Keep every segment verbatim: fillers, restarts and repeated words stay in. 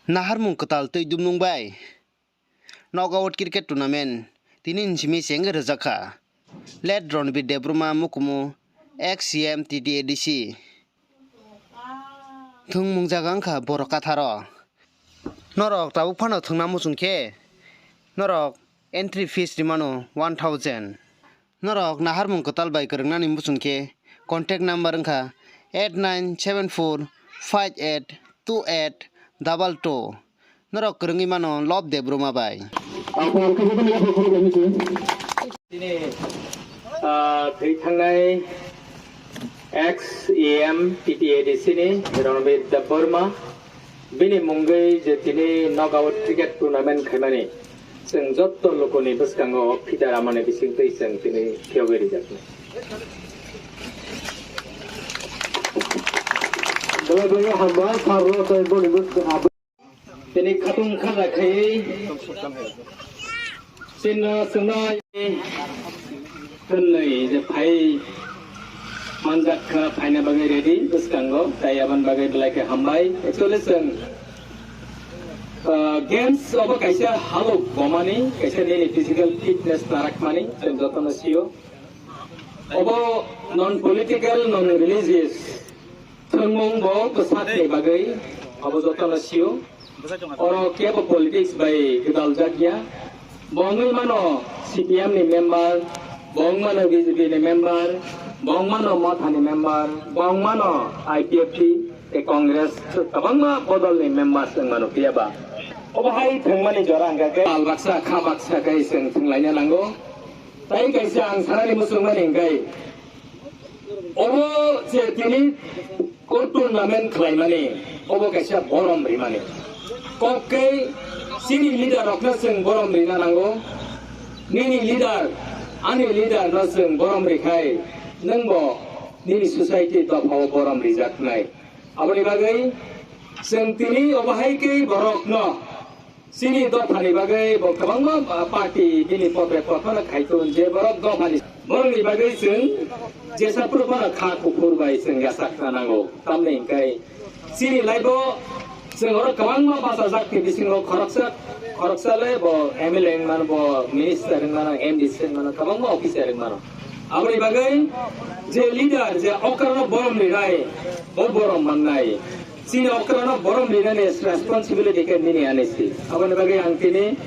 Naharmung kwtal twi dumnung bai Knockout Cricket Tournament tini ni simi se wngwi rwjak kha. Late Ranbir Debbarma mukumu, ex C M T T A D C. Thwngmung jaga wngkha borok katharo. Norok tabuk phano thwngna muchung khe norok entry fees rimano one thousand. Norok naharmung kwtal bai kwrwngnani muchung khe contact number wngkha eight nine seven four five eight two eight double two. Norok kwrwngwi mano Love Debbarma bai. Tini, ah, thwi thangnai ex E M T T A D C ni Ranbir Debbarma, bini mungwi je tini knockout cricket tournament khaimani, chwng jotto lukuni bwskango phita ramani bisingtwi chwng tini phiyogwi rijaknai. Belai belai hambai, sir rok tei boni bwskango. Tini khatung khaja khaiwi sinno swngnai hwnwi je phai manjak kha, phaina bagwi ready bwskango, tai aboni bagwi belai khe hambai. Actually chwng, ah, games obo kaisa halok bomani, kaisa nini physical fitness narakmani chwng jotono sio. Obo non political, non religious. Thwngmung bo bwsakni bagwi abo jotono sio. Oro kebo politics bai gwdaljak ya. Bo wngwi mano C P M ni member, bo wng mano B J P ni member, bo wng mano Motha ni member, bo wng mano I P F T tei Congress, kwbangma bodol ni members wng mano, phiya ba obo hai thwngmani jora hwnkha khe tal baksa kha baksa khe chwng thwnglaina nango. Tai kaisa ang sanani muchungmani hwnkhe, obo je tini o tournament khlaimani, obo kaisa borom rimani. Kok khe chini leader rokno chwng borom rina nango. Nini leader, ani leader no chwng borom rikhai, nwngbo nini society dophao borom rijaknai. Aboni bagwi chwng tini obo hai khe borokno chini dophani bagwi bo kwbangma, ah, party bini pope pophano khai tongo je borok dophani. Borokni bagwi chwng jesa phuru phano kha kuphur bai chwng yachakna nango. Tamni hwnkhe chini laibo chwng oro kwbangma bachajak ni bisingo khoroksa, khoroksa le bo M L A wng mano, bo minister wng mano, M D C wng mano, kwbangma officer wng mano. Aboni bagwi je leader, je okrano borom rinai, bo borom mannai. Chini okrano borom rinani responsibility khe nini ani si. Aboni bagwi ang tini,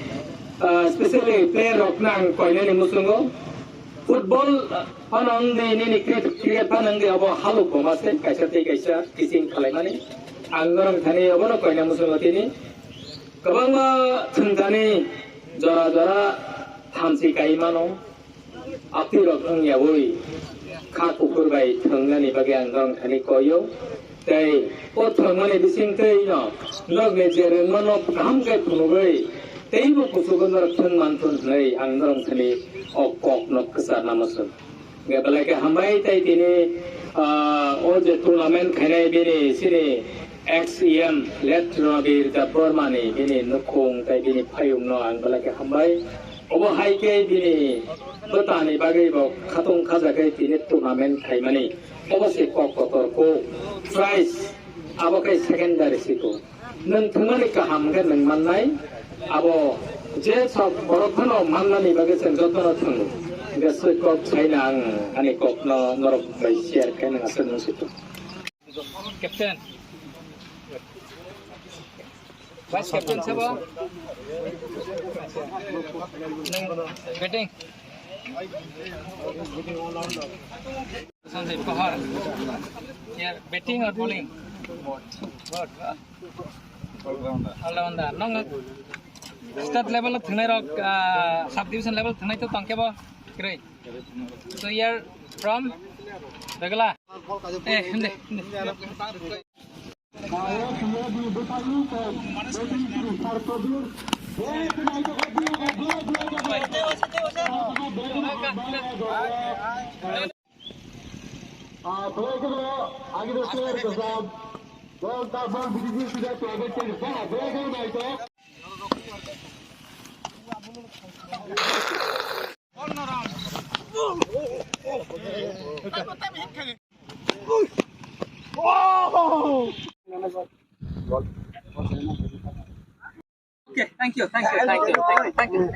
ah, specially player rokno ang koinani muchungo. Football phano wngdi, nini cricket, cricket phano wngdi, abo halok boma se, kaisa tei kaisa kiching khlaimani. Ang norok thani abono koina muchungo tini. Kwbangma thwngthani jora jora thamchi kai mano. Apirok wng yaui kha kuphur bai thwngnani bagwi ang norok thani koio. Tei o thwngmani bisingtwi no norokni je rwngmano kaham khe phunugwi teibo kuchugo norok thwng manthun hwnwi ang norok thani o kokno kwcharna muchung. Hwnkhe belai khe hambai tei tini, ah, o je tournament khainai bini chini ex E M late Ranbir Debbarma ni bini nukhung tei bini phayungno ang belai khe hambai. Obo hai khe bini bwtani bagwi bo khatung khaja khe tini tournament khaimani. Obo se kok kotor kok. Prize abo khe secondary se kok. Nwng thwngmani kaham khe nwng mannai. Abo je sok borok phano mannani bagwi chwng jotono thwngo. Hwnkhe se kok saina ang ani kokno norok bai share khe nwng aswk nwng se kok. Captain. Vice captain sabo. Nang batting. Sanjay Pahar. Yeah, batting or bowling? Both. All-rounder. Nang state level thwngnai rok, ah, sub division level thwngnai to tongkhe bo. Kwrwi. So you are from Dagla? Eh, hindi, hindi. Okay, thank you, thank you, thank you, thank you, thank you.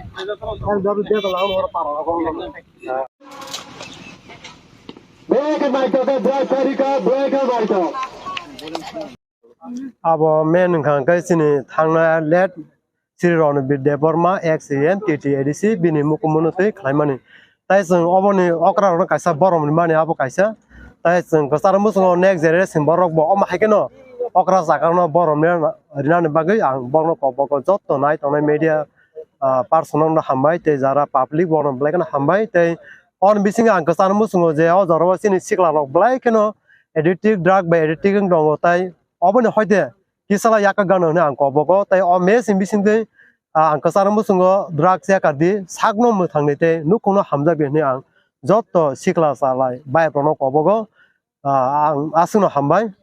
Black and white, okay, black, very good, black and white. Abo main wngkha hwnkhe chini thangna let Sri Ronbir Debbarma, ex E M, T T A D C, bini mukumu no twi khlaimani. Tai chwng oboni okra rokno kaisa borom rimani abo kaisa. Tai chwng kwcharo muchungo next generation borok bo omo hai kheno okra chakra no borom rinani bagwi ang borokno kok bogo jotto nai tongnai media ah, person rokno hambai tei jara public borokno belai kheno hambai tei oni bisingo ang kwcharo muchungo je o jorao chini sikla rok belai kheno addictive drug bai addictive wng tongo tai oboni hoite kisala yakha gana hwnwi ang kok bogo tei o mess ni bisingtwi ah, ang kwcharo muchungo drugs yakar di sakno mwthangni tei nukhungno hamjakdi hwnwi ang jotto sikla chalai bai rokno kok bogo ah, ang aswkno hambai.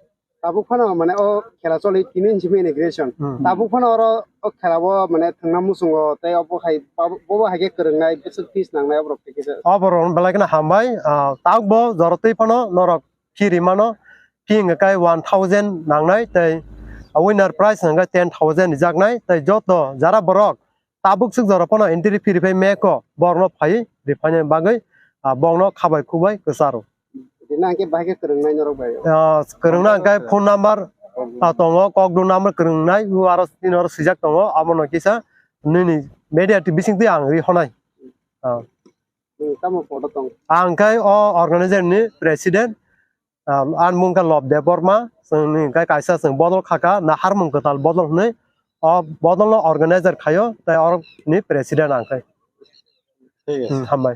Tabuk phano mane o khela choli tini hinsi integration. Hmm. Tabuk phano oro o khela bo mane thangna muchungo tei obo hai bobo hai khe kwrwngnai bwswk fees nangnai oborok khe kisa. Oborok belai kheno hambai ah, tabuk bo jorotwi phano norok fee rimano fee hwnkhe one thousand nangnai tei winner prize hwnkhe ten thousand rijaknai tei joto jara borok tabuk swk jora phano entry fee riphai meko borokno phai riphaina bagwi ah, borokno khabai khubai kwcharo. Dina hwnkhe bahai khe kwrwngnai norok bai. Ah, kwrwngna hwnkhe phone number ah, tongo kokduk number kwrwngnai o aro tini oro swijak tongo abono kisa nini media bisingtwi ang ri honai. Ah. Nwng tamo photo tong. Ang khe o organizer ni president ah, ani mung khe Lobdeb Borma chwngni khe kaisa chwng bodol khaka na harmung kwtal bodol hwnwi o bodol no organizer khaio tei oro ni president ang khe. Hmm, hambai.